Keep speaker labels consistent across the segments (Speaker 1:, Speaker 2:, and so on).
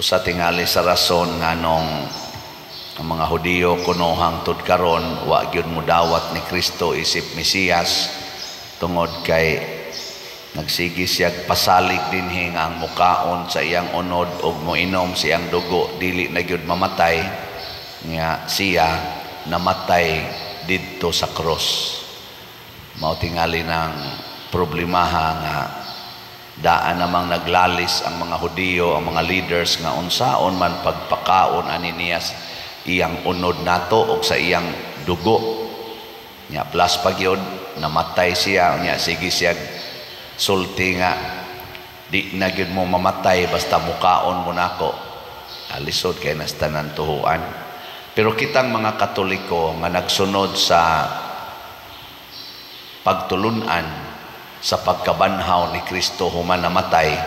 Speaker 1: Usa tingali sa rason nganong ang mga Hudiyo kuno hangtod karon wa gyud mudawat ni Kristo isip Mesiyas, tungod kay nagsige siyag pasalig dinhi nga ang mukaon sa iyang unod ug moinom sa iyang dugo dili na gyud mamatay, nga siya namatay didto sa cross. Mao tingali ng problemaha nga daan namang naglalis ang mga Hudiyo, ang mga leaders, nga unsaon man pagpakaon ani niya iyang unod nato og sa iyang dugo. Nya plus pa gyud namatay siya, nya sige siya sulti nga di na gyud mo mamatay basta mukaon mo nako. Alisod kay nas tanan tuhuan. Pero kitang mga Katoliko nga nagsunod sa pagtulunan sa pagkabanhaw ni Kristo human namatay,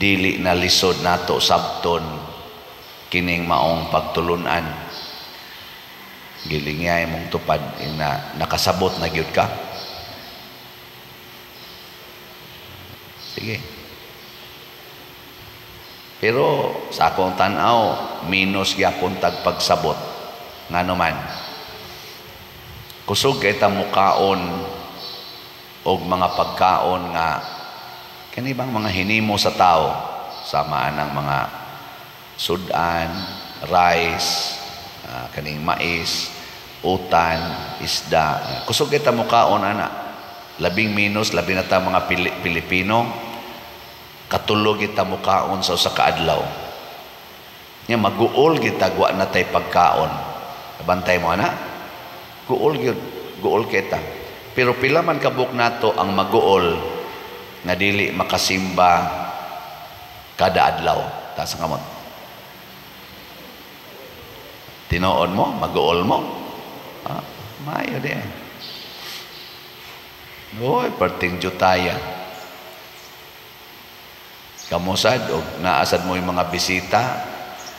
Speaker 1: dili na lisod nato sabton kining maong pagtulunan. Gilingay mong tupad na nakasabot na gyud ka. Sige. Pero sa akong tan-aw, minus gyapon tag pagsabot. Ngano man? Kusog kay ta mukaon og mga pagkaon nga kani bang mga hinimo sa tao, sama anang mga sudan, rice, kaning mais, utan, isda. Kusog kay ta mukaon ana. Labing minus, labi na ta mga Pilipino, katulog kita mukaon sa usa ka adlaw. Nya maguol kita wa na tay pagkaon. Bantay mo ana? Guol gyud, guol kita. Pero pila man kabuk nato ang maguol nga dili makasimba kada adlaw. Taas ang kamot. Tinuod mo, maguol mo. Ah, maayo di. Oy, perting jutaya. Kamusad og naasad mo yung mga bisita,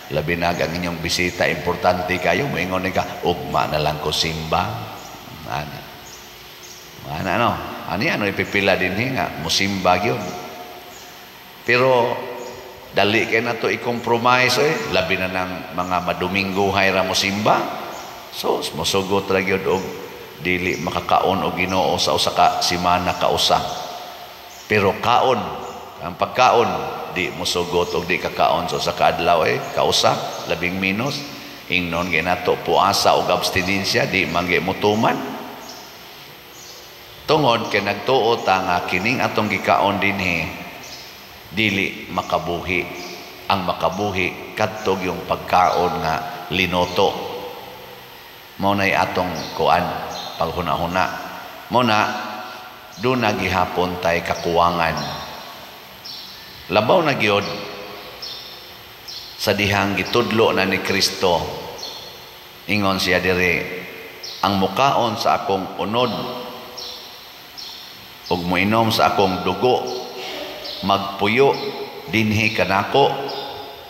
Speaker 1: labi na ang inyong bisita, importante kayo, moingon ni ka, ugma na lang ko simba. Ana. Ana no? Ani ano ipipila din nga musimba gyud. Pero dali kay nato i-compromise eh, labi na ng mga maduminggo hay ra mosimba. So mosugot ra gyud og dili makakaon og Ginoo sa usa ka semana kausa. Pero kaon, ang pagkaon di mosugot og di kakaon sa usa ka adlaw eh, kausa, labing minus. Ingnon gyud nato puasa og abstinensya, di man gyud motuman. Tungod kay nagtuo ta nga kining atong gikaon dinhi dili makabuhi. Ang makabuhi kadtog yung pagkaon nga linoto. Mao nay atong kuan paghuna-huna. Mao na do na gihapon tay kakuwangan. Labaw na gyud sa dihang gitudlo na ni Kristo. Ingon siya diri, ang mukaon sa akong unod ug moinom sa akong dugo magpuyo dinhi kanako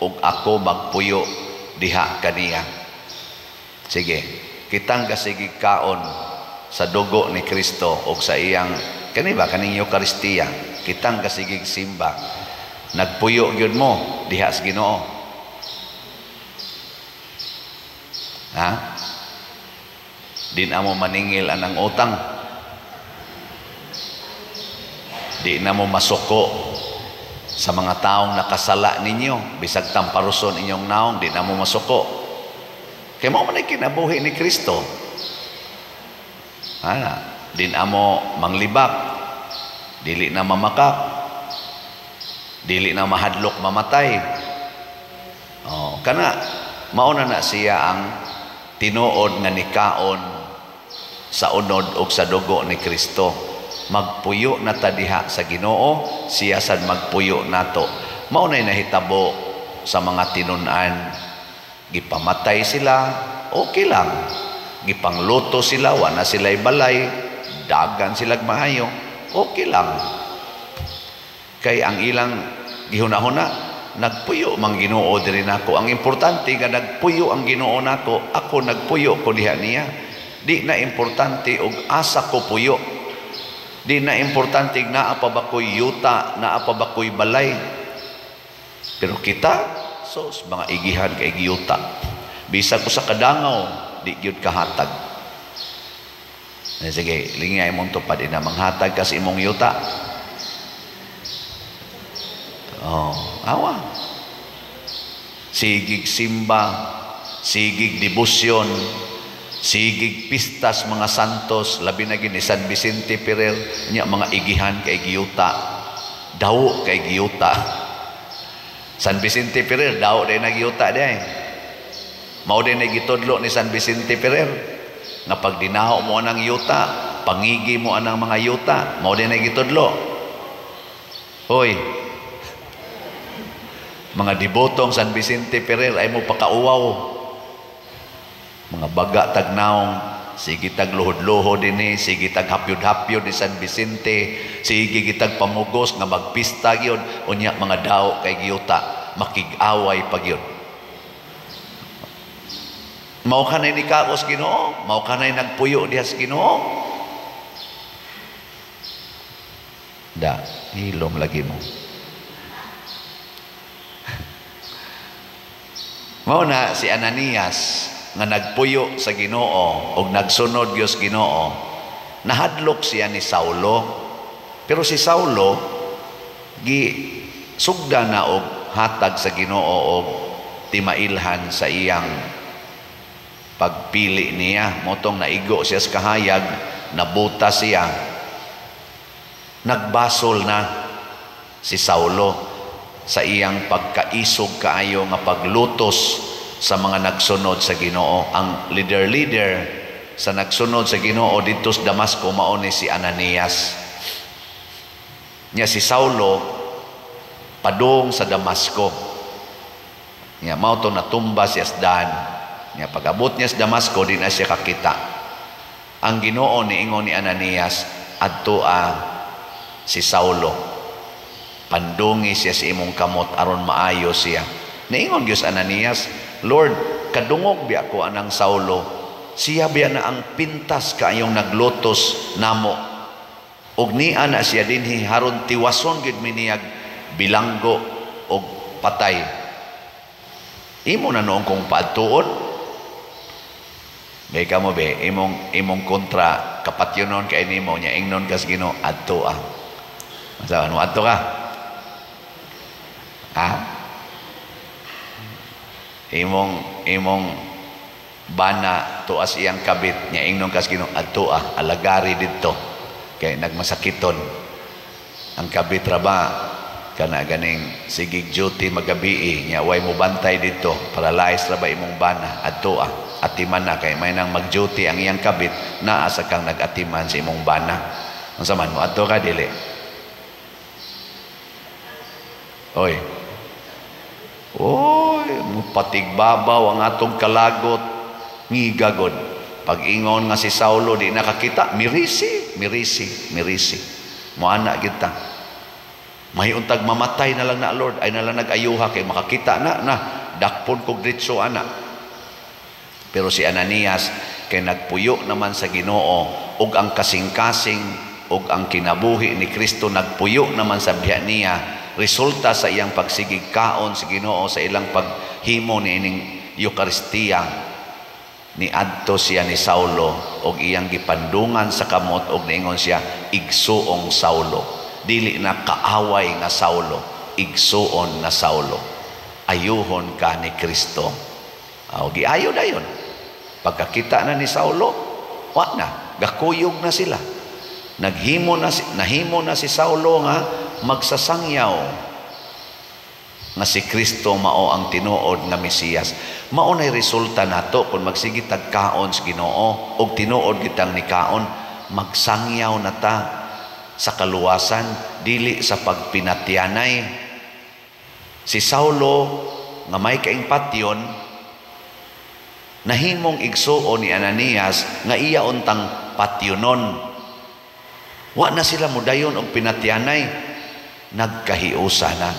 Speaker 1: ug ako magpuyo diha kaniya. Sige, kitang kasigi kaon sa dugo ni Kristo ug sa iyang kani ba kaning Eukaristiya, kitang kasigig simba, nagpuyo gyud mo diha sa Ginoo. Ha? Di na mo maningil anang utang. Di na mo masuko sa mga taong nakasala ninyo, bisag tamparuson inyong naong, di na mo masuko. Kay mao man ay kinabuhi ni Kristo. Ana, di na mo manglibak, dili na mamakak, dili na mahadlok mamatay. Oh, kana mauna na siya ang tinuod nga nikaon sa unod og sa dugo ni Kristo. Magpuyo na ta diha sa Ginoo, siya sad magpuyo nato. Mao nay nahitabo sa mga tinun-an. Gipamatay sila, okay lang. Gipangluto sila, wa na sila'y balay, dagan silag maayo, okay lang. Kay ang ilang gihuna-huna, nagpuyo mang Ginoo diri nako. Ang importante nga nagpuyo ang Ginoo nako, ako nagpuyo ko diha niya. Di na importante og asa ko puyo. Di na importante naa pa ba ko'y yuta, naa pa ba ko'y balay. Pero kita, sos, mga igihan kay giyuta. Bisag usa ka dangaw, di gyud kahatag. Eh, sige, lingay imong tupad ina, manghatag ka sa imong yuta. Oh, awa. Sigig simba, sigig debosyon, sigig pistas mga santos, labi na gini San Vicente Ferrer, nya mga igihan kay giyuta, daw kay giyuta. San Vicente Ferrer, daw day nagyuta day. Mao din na gitudlo ni San Vicente Ferrer nga pag dinaho mo anang yuta, pangigi mo anang mga yuta, mao din na gitudlo. Hoy, mga debotong San Vicente Ferrer ay mo pakauwaw. Mga baga tagnaong, sige tag luhod-luhod dinhi, sige tag hapyod-hapyod ni San Vicente, sige gitag pamugos nga magpista gyud, unya mga daw kay giyuta, makig-away pa gyud. Mao kanay ni kaos Ginoo, mao kanay nagpuyo diha sa Ginoo. Da, hilom lagi mo. Mao na si Ananias nga nagpuyo sa Ginoo og nagsunod gyud sa Ginoo, nahadlok siya ni Saulo. Pero si Saulo gi sugda na og hatag sa Ginoo og timailhan sa iyang pagpili niya. Motong naigo siya sa kahayag, nabuta siya, nagbasol na si Saulo sa iyang pagkaisog kaayo nga paglutos sa mga nagsunod sa Ginoo. Ang leader-leader sa nagsunod sa Ginoo didto sa Damasco mao ni si Ananias. Nya si Saulo padung sa Damasco. Nya mao to natumba siya sa daan. Nya pag-abot niya sa Damasco, di na siya kakita. Ang Ginoo niingon ni Ananias, adtoa si Saulo, pandungi siya sa imong kamot aron maayo siya. Niingon gyud Ananias, Lord, kadungog biya ko anang Saulo, siya biya na ang pintas kaayong naglutos namo. Og niya na siya dinhi haron tiwason gyud mi niyag bilanggo og patay. Imo na noong kong paadtuon. May kamo be, imong kontra kapatyonon kay nimo nya ingnon kas Ginoo adto ah. Sa ano adto ka? Ha? Imong bana tuas iyang kabit nya ingnon kas Ginoo adto ah, alagari didto kay nagmasakiton ang kabit ra ba kana ganing sigig duty magabii nya way mo bantay didto, paralyzed ra ba imong bana, adto ah, atiman na kay may nang mag-duty ang iyang kabit naa sa kang nag-atiman sa imong bana. Unsa man mo adto ka dili? Oy. Oy, mupatigbabaw ang atong kalagot, ngigagod. Pag-ingon nga si Saulo di nakakita, mirisi, mirisi, mirisi. Moana kita. Mahiuntag mamatay na lang na Lord, ay na lang nag-ayuha kay makakita na na dakpon kog diretso ana. Pero si Ananias kay nagpuyo naman sa Ginoo ug ang kasing-kasing ug ang kinabuhi ni Kristo nagpuyo naman sa biya niya. Resulta sa iyang pagsigig kaon sa Ginoo sa ilang paghimo niining Eucharistia, niadto siya ni Saulo og iyang gipandungan sa kamot og niingon siya, igsuong Saulo, dili na kaaway nga Saulo, igsuon nga Saulo, ayuhon ka ni Kristo. Aw, giayo dayon. Pagkakita na ni Saulo, wa na, gakuyog na sila. Nahimo na si Saulo nga magsasangyaw nga si Kristo mao ang tinuod nga Mesiyas. Mao nay resulta nato kung magsige tag kaon sa Ginoo og tinuod kitang nikaon, magsangyaw na ta sa kaluwasan, dili sa pagpinatyanay. Si Saulo nga may kaing patyon, nahimong igsuon ni Ananias nga iya untang patyonon. Wa na sila mudayon og pinatyanay, nagkahiusa na.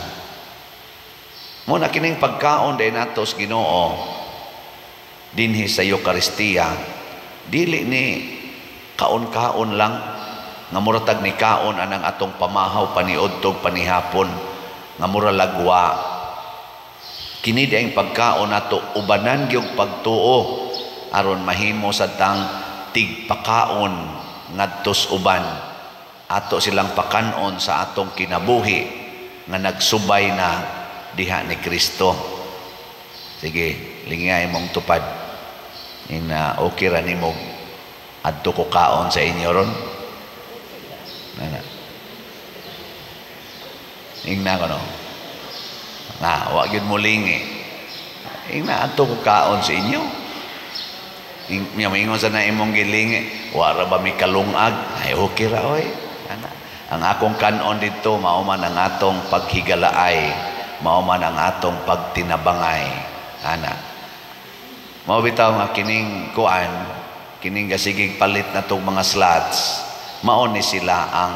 Speaker 1: Mo na kining pagkaon day nato sa Ginoo dinhi sa Eucharistia, dili ni kaon-kaon lang nga muratag ni kaon anang atong pamahaw paniudtog panihapon nga mura lagwa. Kini di ang pagkaon nato, ubanan gyud pagtuo aron mahimo sa tang tigpakaon ngadtos uban. Ato silang pakanon sa atong kinabuhi nga nagsubay na diha ni Kristo. Sige, lingay mong tupad. Ina okay ra nimo adto ko kaon sa inyo ron. Nana. Ingna ko no. Nga, wa gyud mo lingi. Ingna adto ko kaon sa inyo. Ing, maingon sa na imong gilingi, wa ra ba mi kalungag? Ay, okay ra oy. Ana. Ang akong kanon dito mao man ang atong paghigalaay, mao man ang atong pagtinabangay. Ana. Mao bitaw nga kining kuan, kining gasigig palit na tong mga slots, mao ni sila ang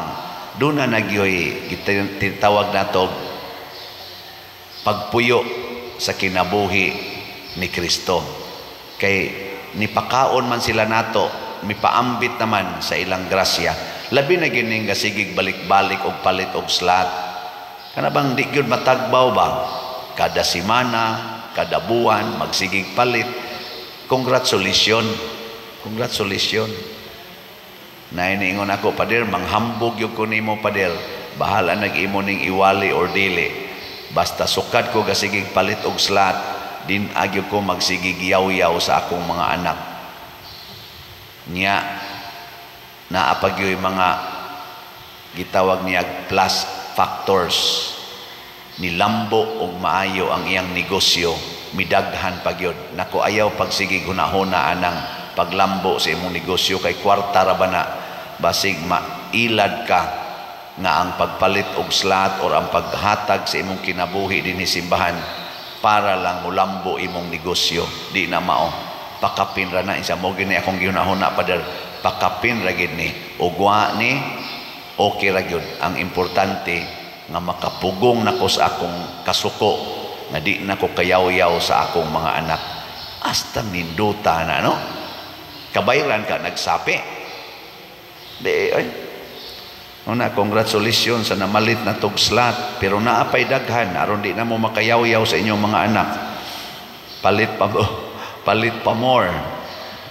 Speaker 1: duna na gyoy tinatawag nato pagpuyo sa kinabuhi ni Kristo. Kay nipakaon man sila nato, mipaambit naman sa ilang grasya. Labi na gining gasigig balik-balik og palit og slot. Kana bang di gyud matagbaw ba? Kada simana, kada buwan magsigig palit. Congratulations. Congratulations. Na iniingon ako, "Pader, manghambog yung ko nimo, pader. Bahala nag-imo ning iwali or dili. Basta sukad ko gasigig palit og slot, din agyo ko magsigig yaw-yaw sa akong mga anak." Nya, naa pa gyoy mga gitawag niya plus factors. Nilambo og maayo ang iyang negosyo, midaghan pa gyud. Nako, ayaw pagsigig hunahuna anang paglambo sa imong negosyo kay kwarta ra ba na. Basig mailad ka nga ang pagpalit og slot or ang paghatag sa imong kinabuhi dinhi simbahan para lang mulambo imong negosyo. Di na mao. Pakapin ra na isa mo gini akong gihunahuna, pader. Pakapin ra gid ni ug wa ni okay ra gyud. Ang importante nga makapugong nako sa akong kasuko nga di na ko kayaw-yaw sa akong mga anak. Hasta ninduta na, no? Kabayran ka nagsapi di ay. Una, congratulations sa namalit na tog slot. Pero naapay daghan, aron di na mo makayaw-yaw sa inyong mga anak. Palit pa, palit pa more.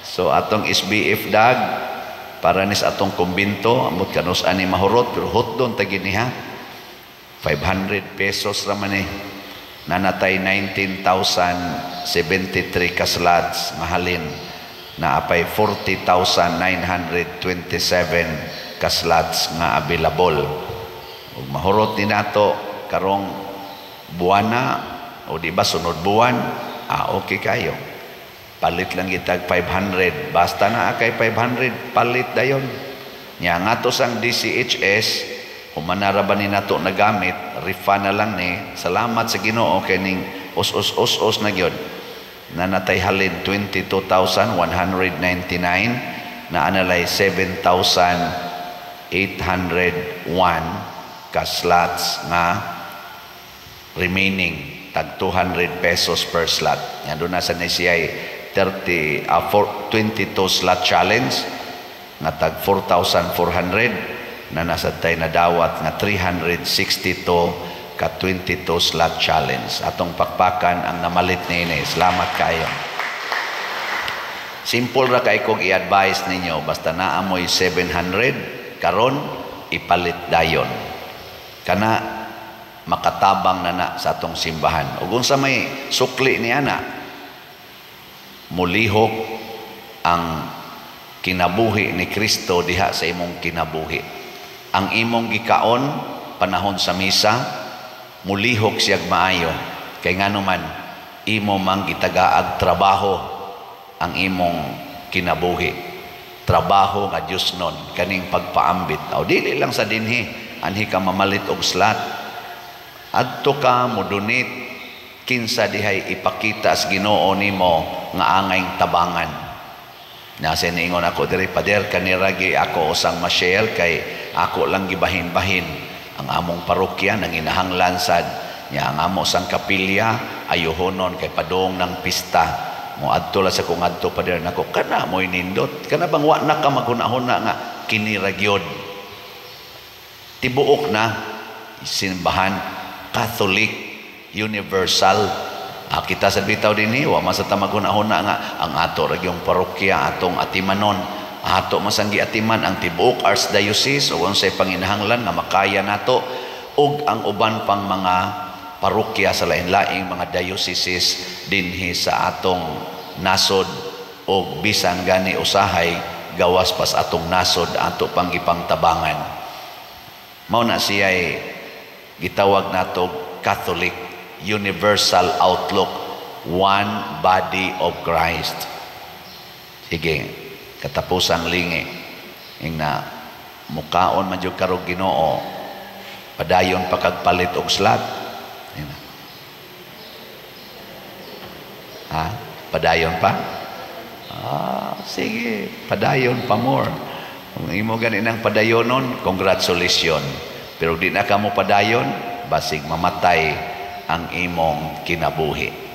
Speaker 1: So, atong SBF dag, para nis atong kumbinto, amot kanus ani mahurot, pero hotdon ta gini ha. 500 pesos ra man eh. Nanatay 19,073 ka slots, mahalin. Naapay 40,927 ka slots nga available. Ug mahurot ni nato karong buwana o di ba sunod buwan, ah, okay kayo. Palit lang gitag 500. Basta na kay 500, palit dayon. Nya nga to sang DCHS, humanara ba ni nato nagamit, refund na lang ni. Salamat sa Ginoo kay ning us us us na gyud. Nanatay halin 22,199 na analay 7,801 ka slots nga remaining, tag 200 pesos per slot. Yan doon na sa ni siya 30 22 slot challenge nga tag 4,400 na nasa tay nadawat nga 362 ka 22 slot challenge. Atong pakpakan ang namalit niini. Salamat kayo. Simple ra kay kog i-advise ninyo, basta naa moy 700 karon, ipalit dayon. Kana makatabang na na sa atong simbahan. Ug unsa may sukli ni ana, mulihok ang kinabuhi ni Kristo diha sa imong kinabuhi. Ang imong gikaon panahon sa misa, mulihok siyag maayo. Kay ngano man, imo mang gitagaag trabaho ang imong kinabuhi. Trabaho nga Dios nun, kaning pagpaambit. O dili lang sa dinhi, anhi ka mamalit og slot. Adto ka mo donate, kinsa dihay ipakita sa Ginoo nimo nga angayng tabangan. Nasa niingon ako diri, "Pader, kaniragi ako usang ma-share kay ako lang gibahin-bahin ang among parokya nang inahanglan sad nya ang amo sang kapilya ayuhonon kay padong ng pista mo adto la sa kung adto, pader." Nako, kana mo'y nindot. Kana bang wa na ka maghuna-huna nga kini ra gyud tibuok na simbahan Catholic universal. Ah, kita sa bitaw dinhi, wa man sa ta maghuna-huna nga ang ato ra gyung parokya atong atimanon. Ato man sang giatiman ang tibuok archdiocese o unsay panginahanglan nga makaya nato ug ang uban pang mga parokya sa lain-laing mga dioceses dinhi sa atong nasod o bisan gani usahay gawas pas atong nasod ato pang gipangtabangan. Mao na siya gitawag nato Catholic Universal Outlook, one body of Christ. Sige, katapusang lingi ing na mukaon man jud karog Ginoo, padayon pa kag palit og slot. Ingna. Ha, padayon pa. Ah, sige, padayon pa more. Kung imo gani nang padayonon, congratulations. Pero di na ka mo padayon, basig mamatay ang imong kinabuhi.